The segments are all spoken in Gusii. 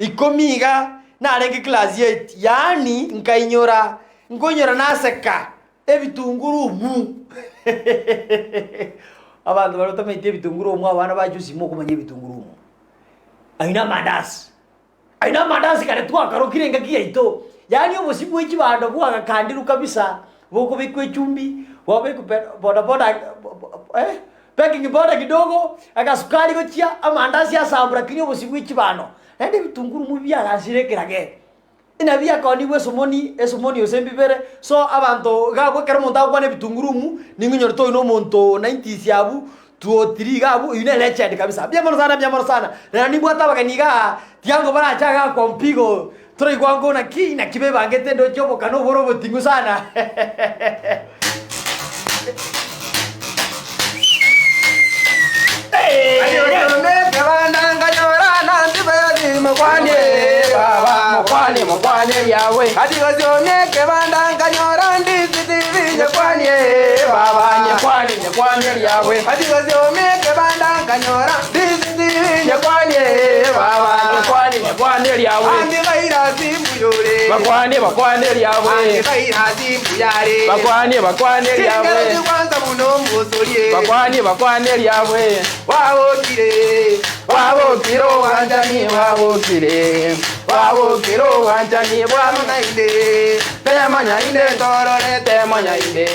Ikomi iga narenge class eight, yaani nkainyora nkoinyora naseka ebitunguru umu abanto baria batamanyeti ebitunguru umu abana ba juzi mokomanya ebitunguru umu. Ayio na amandasi, ayio na amandasi kare twakarokire engaki yaito, yaani obosie bwe chibando bwagakandirwe kabisa, bokobekwa echumbi, bwabekwa pe bodaboda eh baking powder kidogo, agasukari gochia, amandasi asambwa lakini obosie bwe chibando. Naende ebitunguru umu biagansire ekerage. Ng'a biakonigwe esomoni, esomoni gose mbibere, so abanto iga abwo ekero omonto agokwana ebitunguru umu, nigo onyorete oyo na omonto nineties abwo, two or three iga abwo, oyio ne legend kabisa. Mbuya mono sana mbuya mono sana. Rero nimbwate abageni igaa, tiga ngo barache igaa kwa mpigo, toraigwa ngo naki, naki bebangete ndoche obokano obore oboting'u sana. Bakwanie, bakwanie eriabwe. Bakwanie, bakwanie eriabwe. Wabokire obwanchani, wabokire. Wabokire obwanchani bw'amang'aini. Tema nyainde torore, tema nyainde.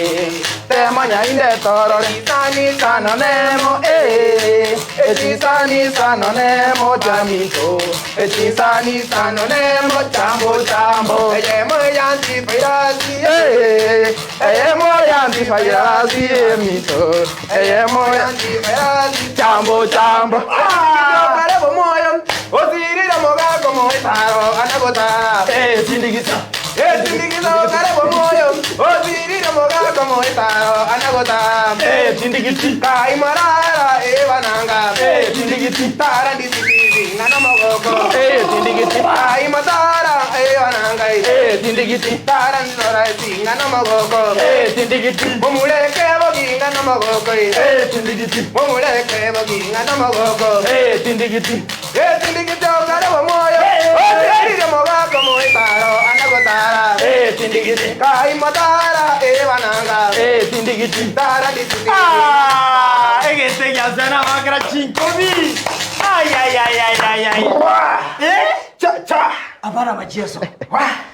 Tema nyainde torore. Chisani nemo, eh. Echisani sano nemo chaminto. Echisani sano nemo chambo chambo. Eyemo yantifairasi eh. Eyemo yantifairasi eminto. Eyemo yantifairasi chambo chambo. Kare bomoyo osirire mogako moetaro anagota. Eh, sindigisa. Eh, sindigisa kare bomoyo osirire mogako moetaro anagota. Eh, tindigiti. Kaimarara ebananga. Eh, tindigiti. Tara ndisibiri ngana mogoko. Eh, tindigiti. Kaimatara ebananga. Eh, tindigiti. Tara ndora ngana mogoko. Eh, tindigiti. Omuleke bogi ngana mogoko. Eh, tindigiti. Omuleke bogi ngana mogoko. Eh, tindigiti. Eh, tindigiti okare bomoyo. Osirire mogako moetaro anagotara. Eh, tindigiti. Kaimatara ebananga. Eh, tindigiti. Tara ndisibiri. Ah, egete giasana abakera chinkobi. Ay, ay, ay, ay, ay, ay. Eh? Cha cha. Abana ba Jesu.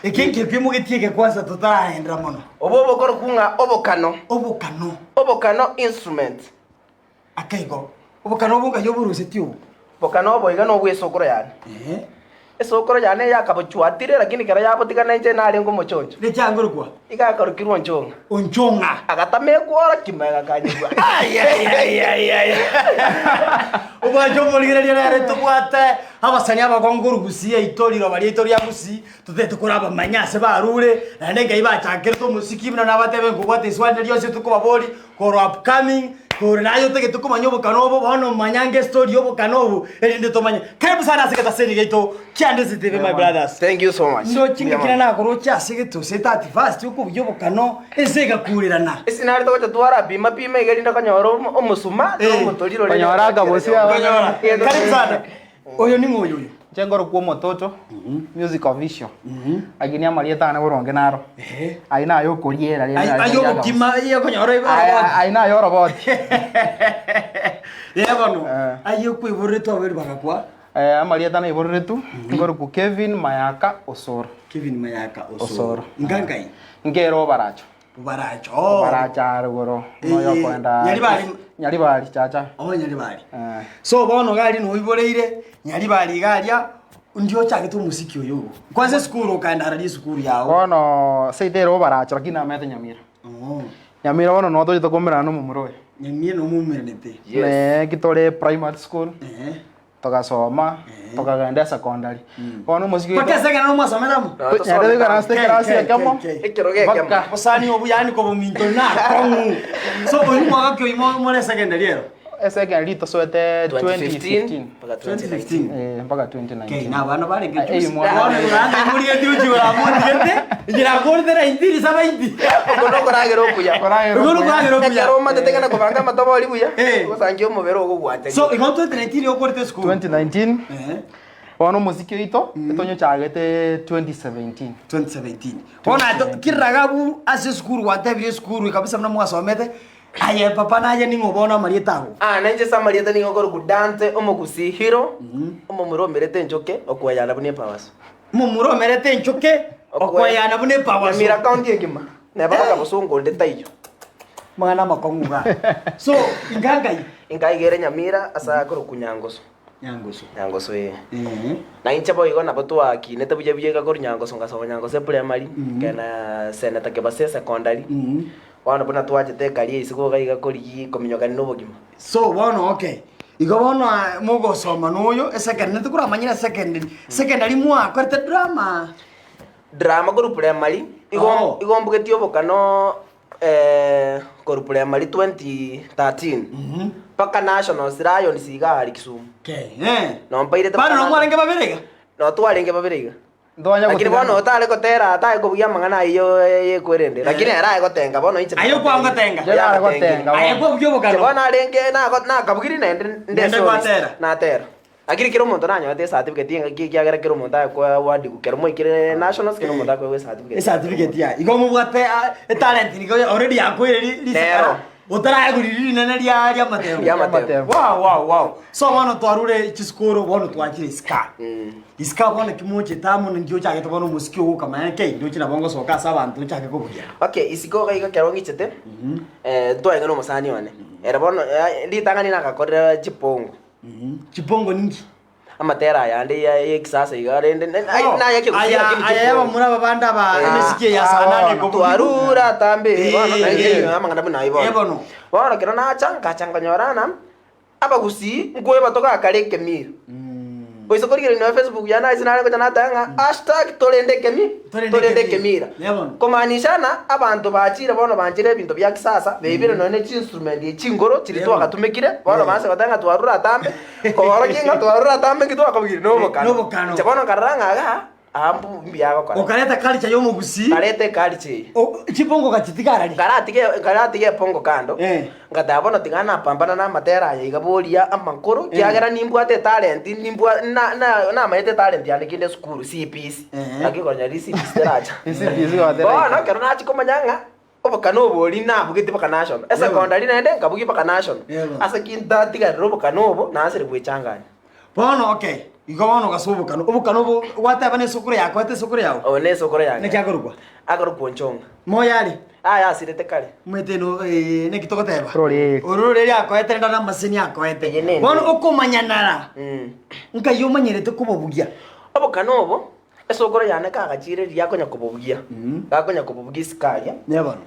Eke nkepimo getieke kwanza totaraendera mono. Obo obokorokwa ng'a obokano. Obokano. Obokano instrument. Akaigo. Obokano obo ngai oboruseti obo. Obokano obo iga nobwa esokoro yane. Ehe. Esokoro yane eyakabochwatire lakini ekero yabotigana inche narenge omochoncho. Nechiangorokwa. Iga akarokirwa onchong'a. Onchong'a. Agatama ekworo kima egakanyigwa. Ai, ai, ai, ai, ai. Obwanche omorigereria rero tobwate abasani abakongu korwa Gusii yaito riroba riaito ria Gusii, totagete korabamanya ase barure, naende nkai bachakerete omosiki buna nabatebe nkobwate eswali riria rionsi tokobaboria korwa upcoming, korwa naye otagete komanya obokano obo bono manya nge estory ya obokano obo erinde tomanye. Karibu sana ase getaseni giaito kia Ndisi TV my brothers. Thank you so much. Ndoche ngaki nare nakoroche ase getose at first okobugia obokano ense egakurerana. Ase nare togocha twarapima pima iga erinde okonyora omo- omosuma na Eh. omotoriro rende Konyora akabosi aba. Okonyora. Karibu sana. Oyo ning'o oyo oyo? Inche nkorokwa omototo, music official. Lakini amarieta ane boronge naro. Ayio naye okoriera rende Ay- aye ayo obokima aye okonyora Aya- oroboti. ayio naye oroboti. Eh bono Eh. aye okoiboreretwe ababere bagakwa Eh, amarieta naiboreretwe, nkorokwa Kevin Mayaka Osoro. Kevin Mayaka Osoro. Osoro. Nka nkai? Nkere Obaracho. Obaracho. Obaracho are igoro. Eh, Noyo okoenda Nyaribari. Nyaribari chacha. Oh Nyaribari. Eh. So bono iga aria noiboreire Nyaribari iga aria ndi ochagete omosiki oyo ogo. Kwanza esukuru okaenda araria esukuru yago. Bono seito ere Obaracho lakini namanyete Nyamira. Oh. Nyamira bono noo tochete koumerana na omomura oyo. Nyamira nomoumeranete. Yes. Ne kitore primary school. Eh. Togasoma, tokagenda esecondary. Bono omosike Mpaka oito ase ekero mwasomete amo? No, tosomete Nyarebe amo. ikaranse ekerasi K, K, ekemo K, K. Ekero gekemo. mpaka Obosani obo yaani kobominto nakong'u. So oyio mwaka ki oyio more secondary ero? Esecondary tosoete 2015 2015 mpaka 2019. 2015. Eh, mpaka K 2019 na abana barenge Eh, juzi. mwana. Bono oranga imorigetie gochia oramondigete, inche nakorete 19 70. Oko nokoragera okuya. Koragera Oko okuya. nokoragera okuya. Ekero omanyete ng'a nakobanga amatobori buya, Eh. ogosangia omobere ogo gwachagire. So igo 2019 okorete esukuru. 2019 Eh. Bono omosiki oito, etonyochagete 2017. 2017. Bono aye to- kirira abwo ase esukuru gwatebire esukuru kabisa buna mwasomete, aye papa naye ning'o bono amarieta ago? Ah, nainche ase amarieta nigo nkorokwa Dante omogusii hero, omomura omerete enchoke, okweyana buna epawaso. Omomura omerete enchoke, okweyana buna epawaso. Nyamira county engima, neba baka bosongo onde taiyo. Amang'ana amakong'u iga. So, inga ngai? Inga iga ere Nyamira ase akorokwa Nyangoso. Nyangoso. Nyangoso ee. Na inche boigo nabo twakinete buya buya iga korwa Nyangoso ngasoma Nyangoso eprimary, nkagenda Senator Kebasi esecondary, bono buna twachete ekaria isiko iga iga korigia kominyokania na obogima. So bono okay, igo bono aa mogosoma na oyo esecondary ntokoramanyire esecondary, secondary mwakorete drama? Drama korwa primary, igo Oh. igo mbugetie obokano korwa primary 2013 mpaka nationals lions iga aria Kisumu. Okay, eh. Nompairete Bado mpaka noo mwarenge babere iga? Noo twarenge babere iga. Ntwanya Lakini gotigana. bono otare gotera tare kobugia amang'ana ayio yekwerende lakini ere aye gotenga bono inche Aye okwanga gotenga? Inche nare gotenga Aye bono. kwabugia Inche obokano? bono arenge nago- nakabugiri naende nde Naende solist, gwatera? natera. Lakini kera omonto nanyorete ecertificate engaki ekiagera kera omonto aye koa award kero mwaikire nationals kera omonto akoegwa ecertificate. Ecertificate yaye. Igo mobwate ah, etalent nigo already yakoire ri- risakara Nero. otaraegwa riria rinene ria riamatemo. Riamatemo. Wow, wow, wow. So bono twarure chisukuru bono twachire isika. Isika bono ki mochete amo ninki ochagete bono omosiki ogoka manya kei ndoche nabo ngosoka ase abanto nchake kobugia. Okay, isiko iga iga ekero ng'ichete, ntwaenge na omosani one, ere bono ritang'ani nagakorire chipongo. Chipongo ninki? Amatera aya ande ya ekisasa iga rende naye ekegusii Aya lakini aya chipongo. yabamura aba bande aba Eh, emesiki eye ya saa nane bono. ekobugia. Twarure atambe Eh, bono naende eh. amang'ana buna ayio Eh, bono. bono. Bono ekero nacha ngacha nkanyora ng'a abagusii nkoeba togakare ekemira. Oise korigereria nonya Facebook yane ase nare ngocha nateba ng'a hashtag torende ekemi Torende torende ekemira. ekemira. Eh, bono. Komaanisha ng'a abanto bachire bono banchire ebinto bia kisasa beibire nonya ne chinstrument echi chingoro chiria Eh, bono. twagatumekire bono Eh. baanse goteba ng'a twarure atambe koborokia ng'a twarure atambe nki twakabugire na obokano. Na obokano. Inche bono nkarora ng'a igaa aa mbu mbuya agokora. Okareta culture ya omogusii. Nkareta eculture eye. O- Chibongo ogachitiga arari. Nkaratiga nkaratiga epongo kando, Eh. ngateba bono tiga napambana na amatera aya iga boria amakoro, kiagera nimbwate etalent nimbwa na na namanyete etalent yane kinde esukuru CPC, Eh. naki konya ri CPC teracha. CPC gotera Bono ekero nachia komanya ng'a obokano obo oria nabugetie mpaka national, esecondary naende nkabugia mpaka national, Yebo. ase ki ntatigarera obokano obo naasire gwechanganya. Bono okay, igo bono ogasa obokano, obokano obo gwateba na esukuru yakoete esukuru yago? Oyo ne esukuru yane. Naki akorokwa? Akorokwa Onchonga. Moyo are? Aye asirete kare. Omanyete no eh, naki togoteba? Roreri. Oro roreri akoete rende na amaseni akoete. Eye nende. Bono okomanyanara, Mm. nkai omanyerete kobobugia. Obokano obo, esukuru yane kagachire riria akonya kobobugia, gakonya kobobugia isiko aria, Ne bono.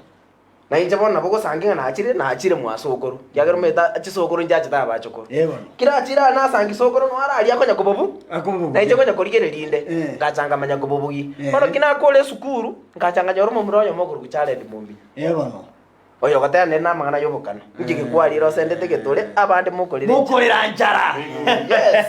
Na inche bono nabo gosangi ng'a nachire, nachire mwa sokoro, ekiagera omanyete a chisokoro nchiachete abachokoro. Eh bono. Kera achire aa nasangi sokoro noyo araria akonya kobobu, Akobobugia. na inche nkonya korigereria inde, Eh. ngacha nkamanya kobobugia. Eh. Bono ki nakora esukuru, ngacha nkanyora omomura oyomo okorokwa Jared Mombinya, Eh bono. oyo ogoteba nere namang'ana ya obokano, inki gekwarire osendete getore, abande mokorera enchara. Mokorera nchara. Yes.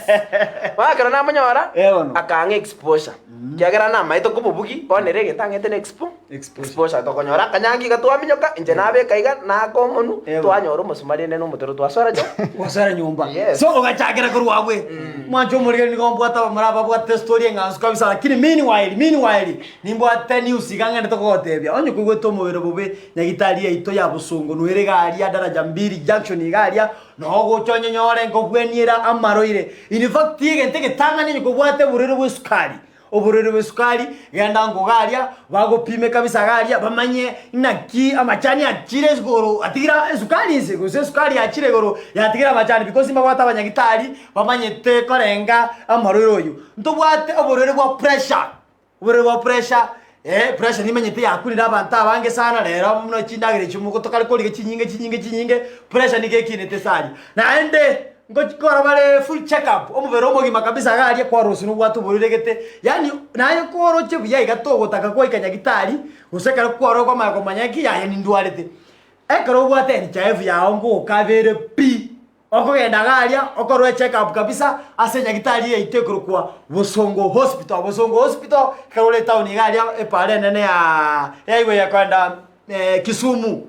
Bono ekero namonyora, Eh bono. akang'a exposure, ekiagera namaete kobobugia, bono ere egento ang'ete na expo. Exposure. Exposure tokonyora akanyangi iga twaminyoka, inche nabeka iga, naaka omonwe, Eeh. twanyora omosumari ende na omotero twasora jo. Gwasora nyomba. Yes. So ogachakera korwa abwe. Mwanche omorigeri nigo mbwate abamura ababwate estory eng'ansu kabisa lakini meanwhile, meanwhile, nimbwate news iga ng'endete kogotebia. Onye koigwete omobere bobe, nyagitari yaito ya bosongo noere iga aria daraja mbili junction iga aria, noo ogocha onyonyore nkobweniera amaroire. In fact egento egetang'ani onye kobwate oborwaire bwa esukari, Oborwaire bw'esukari, genda nkoga aria, bagopime kabisa iga aria, bamanye naki amachani achire igoro atigire esukari inse, gose esukari yachire igoro yatigira amachani because mbabwate abanyagitari bamanyete korenga amarwaire oyio. Ntobwate oborwaire bwa pressure, oborwaire bwa pressure, eh pressure nimanyete yakunire abanto abange sana rero buna chindagera echio mogotokare korigia chinyinge chinyinge chinyinge, pressure nigo ekinete ase aria. Naende. Ngochia kora bare full check up, omobere omogima kabisa iga aria kwarosia nobwate oborwaire gete, yaani naye koroche buya iga togotaka goika nyagitari, gose ekero kwarora kwamanya komanya ki yaya nindwarete. Ekero obwate NHIF yago ngokabere pi, okogenda iga aria, okorwe echeck up kabisa, ase enyagitari yaito ekorokwa Bosongo Hospital. Bosongo Hospital, ekero ore etown iga aria epara enene yaaa ya highway ya koenda Kisumu,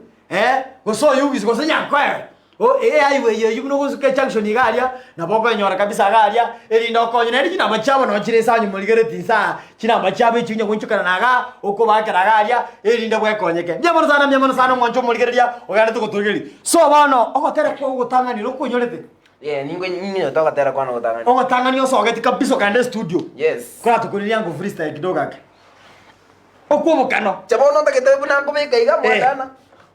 gose Oyugis gose Nyankoe. O ehighway eyio buna ogosuka ejunction iga aria, nabo okoenyora kabisa iga aria, erinde okonye. Naende chinamba chiabo nabo chire inse anyuma origeretie inse aa, chinamba chiabo echio onye goinchokana na igaa, okobaakera iga aria, erinde bwekonyeke. Mbuya mono sana, mbuya mono sana omwancho omorigereria, ogenderete gotorigereria. So bono, ogotera kwao ogotang'ani nokonyorete? Yeah, nigo ninyete ogotera kwane ogotang'ani. Ogotang'ani osogeti kabisa okaenda estudio. Yes. Koratokoreria ango freestyle kidogo ake. Okw'obokano. Inche bono ntagete buna nkobeka iga mwadana.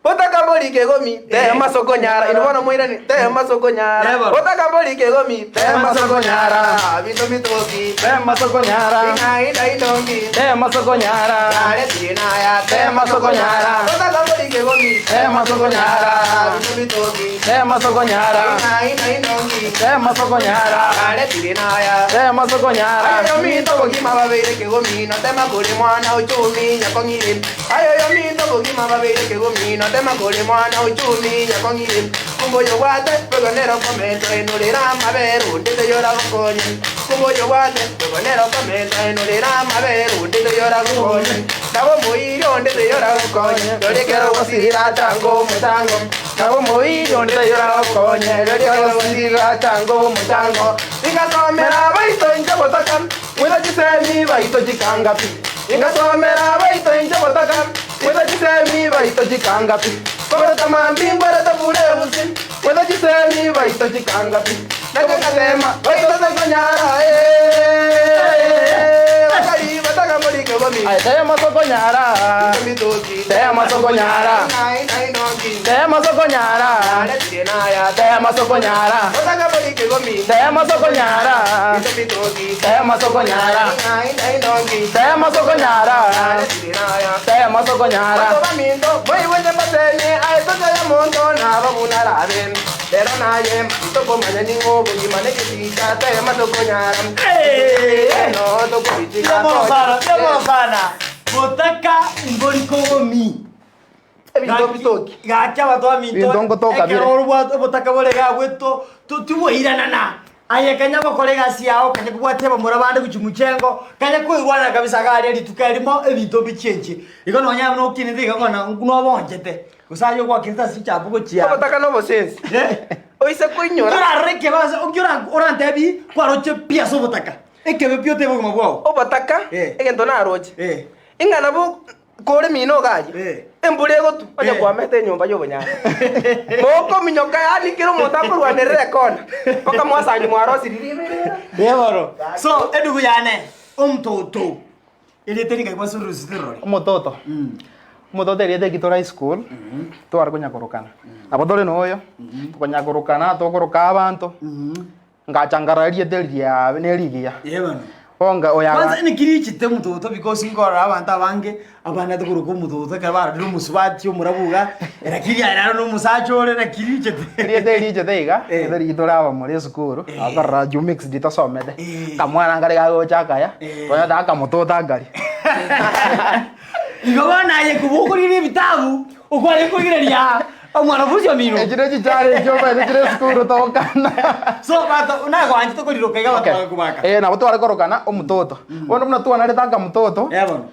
Botaka mbori kegomi, tema sokonyara. Inwe bono moirani, tema sokonyara. Eh, bono. Botaka mbori kegomi, tema sokonyara. Binto bitoki, Tema sokonyara. ing'ai ndaidongi. Tema sokonyara. Yare tinaya, Tema sokonyara. Botaka mbori kegomi, Tema sokonyara. Binto bitoki, Tema sokonyara. ing'ai ndaidongi. Tema sokonyara. Yare tinaya. Tema sokonyara. Aye ominto bogima babeire kegomi, notema kore mwana ochumi nyakong'ire. Aye ominto bogima babeire kegomi, notema kore mwana ochumi nyakong'ire. Kumbe oyobwate bwegonera okomenta enorera amabere onde toyoragokonye. Kumbe oyobwate bwegonera okomenta enorera amabere onde toyoragokonye. Nabo omoiri onde toyoragokonye, rori ekero ogosirira tango omotango. Nabo omoiri onde toyoragokonye, rori ekero ogosirira tango omotango. Ingasomera abaito inche botaka, Mwita chisemi baito chikangapi. Ingasomera abaito inche botaka, Mwita chisemi baito chikangapi. Koreta mambi ngwerete bure ebusi, Mwita chisemi baito chikangapi. Nache ngatema baito tokonyara eh, Bakari bataka muri kegomi. Aye tema tokonyara. Tema tokonyara. Tema tokonyara. Tema tokonyara. Tema tokonyara. Tema tokonyara. Tema tokonyara. Tema tokonyara. Mbuya mono sana, mbuya mono sana. Botaka mbori kogomi. Ebinto bitoki. Gaki abanto baminto Ebinto ngotoka bire. ekero orobwate obotaka bore iga abwo to to tiboiranana. Aye kanya gokora egasi yao, kanya kobwatia abamura bande gochia mochengo, kanya koigwanana kabisa iga aria rituko erimo ebinto mbichenchie. Igo nonya buna okinete iga bono nobonchete, gose aye ogwakinete ase chichafu gochia Obotaka na obosensi. Eh. Oise koinyora. Ntorarore ekebe ase oki ora orantebi kwaroche pi ase obotaka. Ekebe pi otebe obogima bwao. Obotaka, Eh. egento naroche. Eh. Ing'a nabo kore mino iga aria, Eh. embura egotwa, onye Eh. kwamete enyomba y'obonyaka. Mokominyoka yaani kera omonto akorwanerera ekona, mpaka mwasangi mwarosirie riberera. Ee bono. So edugu yane, omototo, erieta ringa gwasururusete rori. Omototo. Omototo erieta eki tore high school, tware konya korokana. Nabo tore na oyo, tokonya korokana, tokoroka abanto. Ngacha nkarora erieta eri riabe nerigiya. Ee bono. Bonga oyo Kwanza aga- naki richete omototo because nkorora abanto abange abanete koroka omototo ekero barorire omosubati omorabu iga, lakini aye naro na omosacha ore naki richete. Erieta eri richete iga, Eh. erieta eri tore abamura esukuru, Eh. akorora juu mixed tosomete. Eh. Akamwana nkare gagocha akaya, Eh. tonyete akamototo akari. Igo bono aye kobokorire ebitabu, okware korigereria Omwanafunzi omino. Echi ne chichare echio omanyete chire esukuru togokana. So bato nagwanchete koriroka iga abanto Okay. bagakobaka. Eh, nabo tware korokana omototo. Bono buna twanarete akamototo, Eh bono.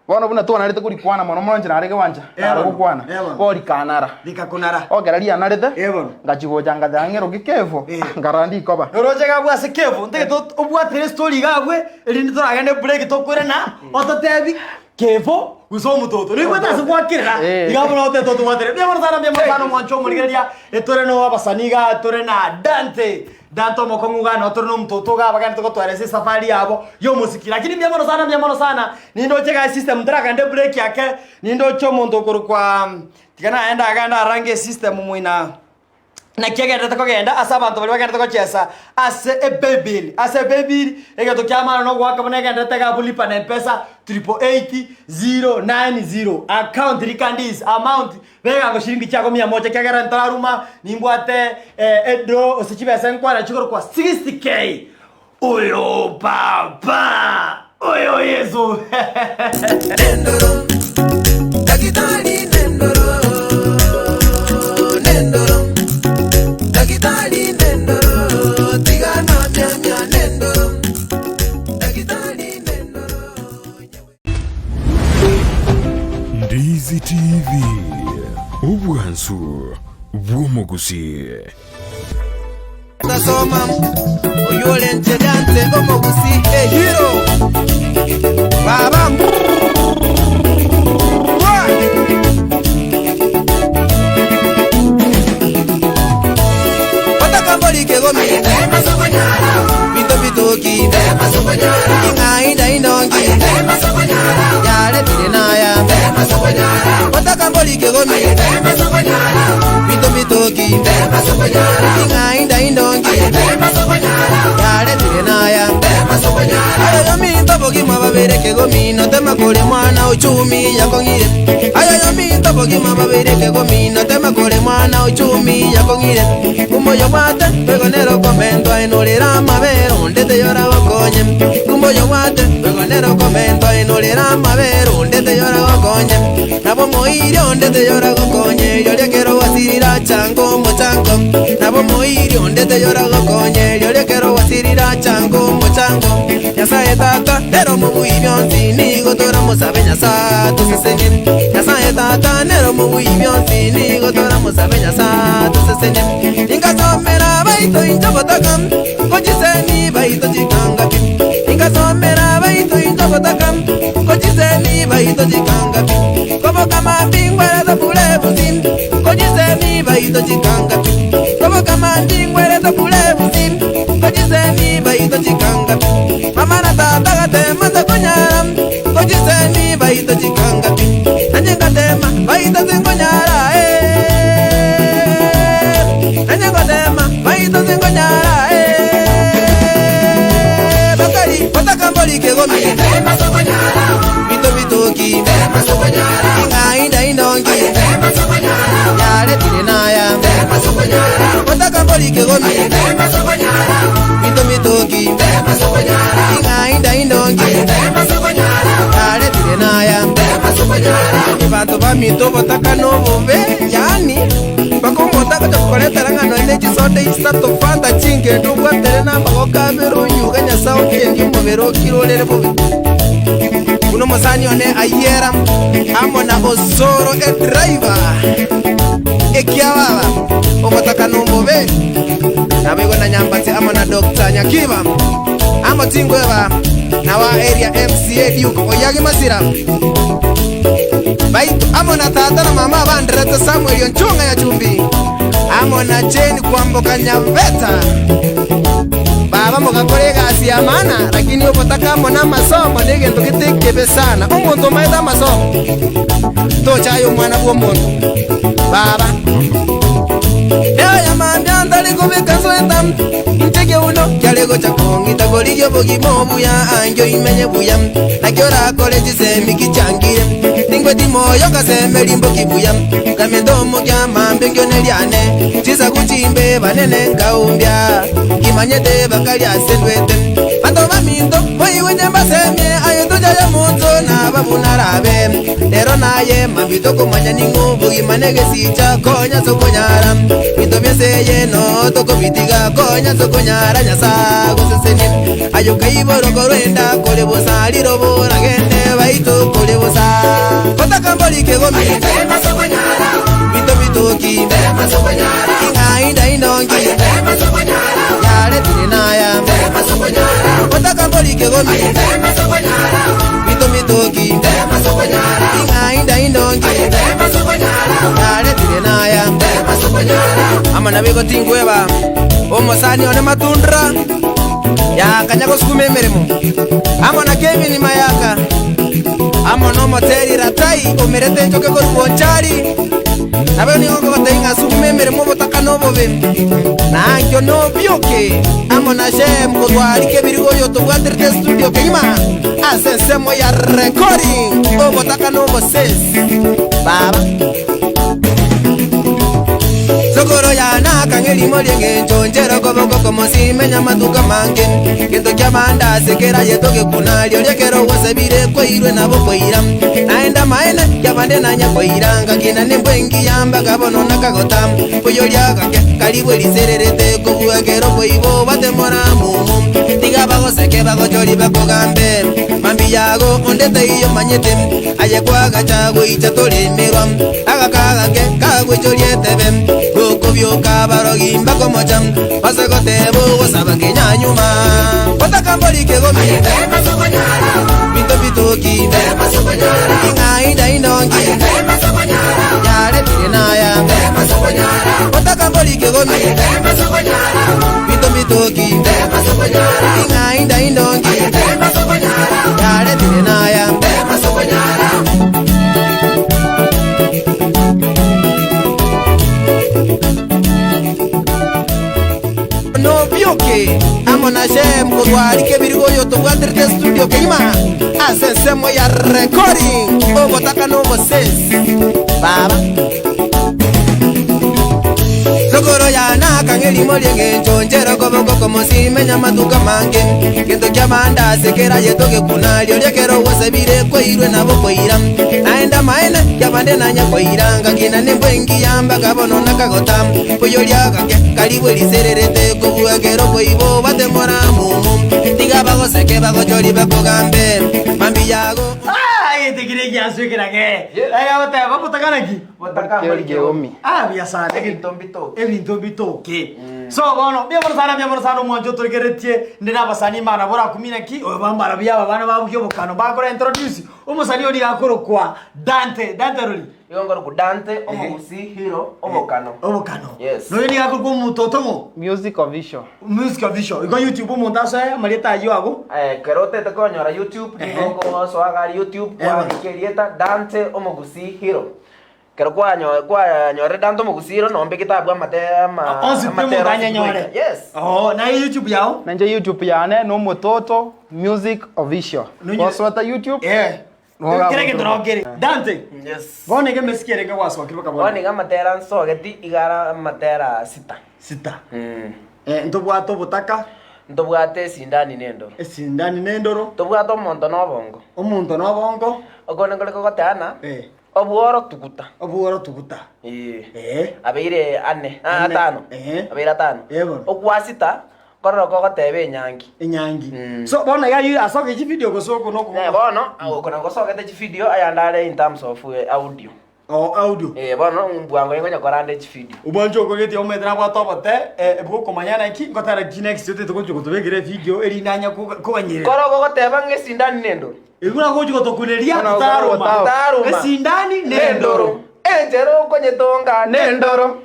bono buna twanarete korikwana mono mono inche nare kewancha, Eh nare bono, gokwana. eh bono. Bo rikanara. Rikakonara. Okera rianarete, Eh bono. ngachi gocha ngateba ng'eroke kefo, Eh. nkarora ndikoba. Oroche iga abwo ase kevo, ntagete ot- obwatere estory iga abwe, erinde toragende break tokoirana, ototebi Kefo gose omototo. Noigwete ase gwakirera Eh. iga buna otete otobwatere. Mbuya mono sana mbuya mono sana omwancho omorigereria etore no abasani iga tore na Dante. Dante omokong'u iga no tore na omototo iga abagende togotwara ase esafari yabo ya omosiki. Lakini mbuya mono sana mbuya mono sana nindoche iga esystem ntarakende break ake nindoche omonto okorokwa tiga naende agende arange esystem moina. Naki agenderete kogenda ase abanto baria bagenderete gochesa ase ebeibili, ase ebeibili, egento kia maana nogoaka buna egenderete iga abwo lipa na mpesa 888090 account rikandis amount beka ngo shiringi chiago mia moja ekiagera ntararuma nimbwate edraw gose chibesa nkwana chikorokwa 60k oyo papa oyo yeso. Nendoro, Daktari nendoro, nendoro, Daktari nendoro, tiga na miamia nendoro, Daktari nendoro. Ndizi TV, obwansu bw'omogusii. Togasoma oywo ore nchera nse omogusii ehiro baba Otakambori kegomi Binto bitoki Ing'ainda indongi Yaretire naya Otakambori kegomi Binto bitoki Ing'ainda indongi Yaretire naya Ayoyo minto bogima babere kegomi Notema kore mwana uchumi yakong'ire Ayoyo minto bogima babere kegomi Notema kore mwana uchumi yakong'ire Kumoyo bwate twegonero komentwa enurera amabere ondete yora gokonye Kumoyo bwate twegonero komentwa enurera amabere ondete yora gokonye Nabo moirio ondete yora gokonye Rioria kero wasirira chango omochango Nabo moirio ondete yora gokonye Rioria kero wasirira chango omochango Nyasaye tata nero omobui bionsi nigo toramosabe Nyasaye tosesenie Nyasaye tata nero omobui bionsi nigo toramosabe Nyasaye tosesenie Ningasomera baito inche obotaka Ngochisemi baito chikanga pi Ningasomera baito inche obotaka Ngochisemi baito chikanga pi Koboka mambi ngwerete bure busi Ngochisemi baito chikanga pi Koboka mambi ngwerete bure busi Ngochisemi baito chikanga pi Mama na tata gatema ntakonyara Ngochisemi baito chikanga pi Nanye ngatema baito sinkonyara eh Nanye ngotema baito sinkonyara eh Bakari batakambori kegomi Bito bitoki Ing'ainda indongi Yaretire naya Batakambori kegomi Bito bitoki Ing'ainda indongi Yaretire naya Banto baminto obotaka na obobe yaani mpaka omonto agocha kokoretera ng'a nonye ne chisoda isato fanta chingende obwatere na amagoko abere onyuge Nyasaye okengie omobere okire orere bobe. Buna omosani one ayiera amo na Osoro edriver ekiababa obotaka na obobe naboigo na Nyambati amo na Doctor Nyakiba amo tinkweba na wa area MCA Duke Oyagi Masira baito amo na tata na mama abanderete Samuel Onchung'a ya Chumbi amo na Jane Kwamboka Nyabeta baba mogakora egasi ya maana lakini obotaka amo na amasomo na egento gete ekebe sana omonto omaete amasomo tochaya omwana bwa omonto baba Eoya mambia ntari kobeka sweta inche keuno kiare gocha kong'ita korigia obogima obuya angio imenye buya nakio orakore chisemi kichangire ningweti moyo kasemeri mboki buya kamete omokia mambe ngione riane chisaku chimbe banene nkaumbia kimanyete bakaria ase ndwete Banto baminto boigwe inche mbasemie aye tochaya omonto nababuna arabe Rero naye mambia tokomanya ning'o obogima negesicha konya tokonyara Binto bi'ense eye noo tokobitiga konya tokonyara Nyasae agosesenie aye okaiborwa korwa enda kore bosa riroba oragende baito kore bosa Otakambori kegomi Binto bitoki Ing'ainda indongi Yaretire naya Otakambori kegomi Binto bitoki Ing'ainda indongi Yaretire naya Amo nabo egotingweba Omosani one matundra Yakanya gosukuma emeremo Amo na Kevin Mayaka Amo nomoteri Ratai omerete enchoke korwa Bonchari Nabo nigo nkogotebia ng'a sukuma emeremo obotaka na obobe, na ankio nobioke amo na Shem korwa aria kebirigo oyo otobwaterete estudio kegima ase ensemo ya recording obotaka na obosesi baba. Sokoro yane akang'a erimo ri'engencho nchera okoboko komosimenya amatuko amange Gento ki'abande ase kera yetogekuna rirorio ekero gwasabire kwairwe nabo koira Naende amaene ki'abande nanya koira ngakina nembwa engiya mpaka bono nakagota Oyoria gake karibwe risererete kobua ekero boibo batemora momo Tiga bagoseke bagochori bakogambe mambia ago onde taiyo omanyete Aye kwagacha goicha toremerwa agaka gake kagwechoria etebe Gokobioka abarogi mbakomocha base goteba. ogoteba ogosaba ngenyanyuma Otaka mbori kegomi Binto bitoki Ing'aida indongi Yaretire naya Otaka mbori kegomi Binto bitoki Ing'aida indongi Yaretire naya Nobioke amo na Shem korwa aria kebirigo oyo tobwaterete studio kegima ase ensemo ya recording obotaka na obosensi baba. Sokoro yane akang'a erimo ri'engencho nchera okoboko komosimenya amatuko amange gento ki'abande ase kera yetoge buna rirorio ekero gwasabire koirwe nabo koira naende amaene ki'abande nanya koira ngakina nembwa engiya mpaka bono nakagota Oyoria gake karibwe risererete kobua ekero koiba obate moramumu tiga bagoseke bagochorie bakogambe mambia yago. Ah, egetekire egiaso ekerage. Aya goteba botaka naki? Botaka mbori kegomi. Ah, buya sana. Ebinto mbitoke. Ebinto mbitoke. So bono, mbuya mono sana, mbuya mono sana omwancho otorekeretie nde na abasani Imana borakumie naki, oyo bambara buya aba bana babugia obokano bakora introduce omosani oria akorokwa Dante, Dante rori? Igo nkorokwa Dante, omogusii, hero, obokano. Obokano. Yes. Noyo nigo akorokwa omototo ng'o? Music official. Music official. Igo YouTube omonto asoe amarieta ayio ago. Ekero otete konyora YouTube, nigo okosoa iga aria YouTube, kwandika erieta Dante omogusii hero. Ekero kwanyo kwanyorire Dante omogusii hero, nombegete abwo amate ama Onsi pi amatera omonto onsi anyenyore. goika. Yes. Oo, naye YouTube yao? Nainche YouTube yane nomototo music official. Nonye- Gosoeta YouTube. Eh. Noga Kera egento gotoka. noo kere. Dante. Yes. Bono iga emesiki ere gwasokire baka Bono bono. iga amatera nsogeti iga are amatera sita. Sita. Eh, ntobwate obotaka. Ntobwate esindani na endoro. Esindani na endoro. Tobwate omonto na obongo. Omonto na obongo. Oko nigo kogoteana, Eh. obworo tuguta. Obworo tuguta. Eh. Eh. Abeire ane, ah, Ane. atano. Eh. Abeire atano. Eh, bono. Okwa sita, korora kogoteba enyangi. Enyangi. So bono iga ayio asoke chividio gose oko noko. Eh, bono, oko nabo gosogete chividio ayande are in terms of audio. Oh, audio. Eh, bono mbwango ingonya korande chividio. Omwancho okogetie omanyete nabwate obote eh, bwokomanya naki ngotara ki next otete gochia gotobekera evidio erinde anya koganyerera. Koro gogoteba ng'a esindani nendoro. Erio nagochia gotokuneria Bono totaroma. ogotao. Totaroma. Esindani nendoro. Enchera okonyetonga Nendoro.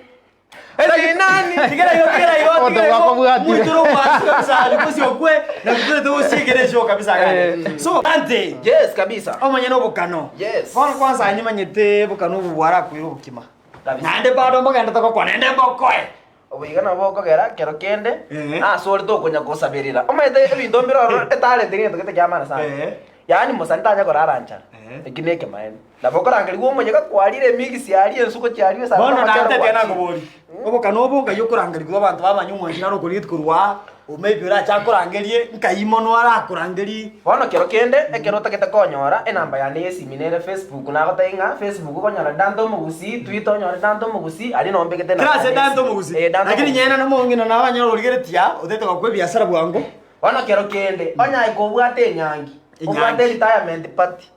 Esindani. Tigera igo, tigera igo, tigera igo. Otokwakobwatia. Mwitoro omwancho kabisa, ari bosio okwe, na totorete gosiekera eshow kabisa gani. So, Dante. Yes, kabisa. Omonyene obokano. Yes. Bono kwanza nimanyete obokano obo bwarakoire obokima. Kabisa. Naende bado mbogendete gokwana, naende mbokoe. Obo iga nabo bokogera kero kende Ehe. ase ore tokonya gosaberera. Omanyete ebinto mbire ororo etalent negento gete kia maana sana. Ehe. Yaani mosani tanya korara nchara. Ehe. Eki nekemaene. Nabo okorangerigwa omonyeka kwarire emigisi aria ensuko chiaria esare Bono namachara natetia gwachire. nakobori. Obokano obo nkai okorangerigwa abanto bamanye omwanchi naro okorigeti korwa aa, o maybe orache akorangerie nkai mono arakorangerie. Bono kero kende ekero otagete konyora enamba yane y'esimi nere Facebook nagotebia ng'a Facebook okonyora Dante Omogusii, Twitter onyore Dante Omogusii, aria noo mbegete enamba Kera ase yane Dante y'esimi. Omogusii. Eh, Dante Lakini Omogusii. nyene nomong'ina nabanyora origeretie aa, otagete gokwa ebiasara bwango. Bono kero kende onye kobwate enyangi, obwate Enyangi. retirement party,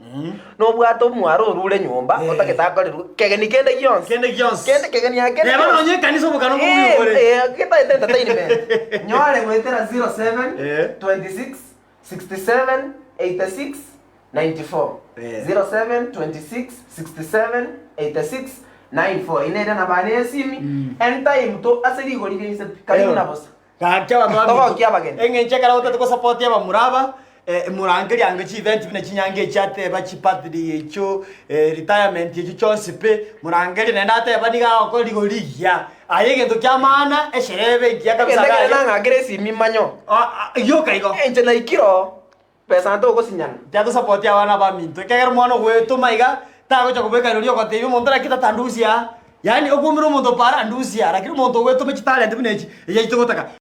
nobwate omware orure nyomba Eh. otagete akorerwe kegeni kende gionsi. Kende gionsi. Kende kegeni ake kende Neba gionsi. nonye ekanisa obokano Eh, bobui bore. eh, getaete entertainment. Nyore goetera 07 Eh. 26 67 86 94. Eh. 07 26 67 86 94. Ine ere namba yane ya esimi. Anytime to ase rigori ria inse pi. Karibu Eh. na bosa. Gaki abanto baminto, Togokia abageni. eng'encho ekero otagete gosupport abamura aba, morangerie ange chievent buna chinyangi echi ateba chibirthday echio, retirement echio chionsi pi, morangerie naende ateba nigo agokora rigori rigiya. Aye egento kia maana, esherehe ebe engiya kabisa Egento ekere iga aye. nang'akere esimi manyo. Ah, ah, yoka igo. Inche naikire oo, Besa ntogosinyana. Tiatosapoti abana baminto, ekiagera omwana ogwetoma iga tagocha kobeka rirorio ogotebia omonto naki tata ndusia aa, yaani okoumera omonto para ndusia aa, lakini omonto ogwetoma chitalent buna echi, echi togotaka.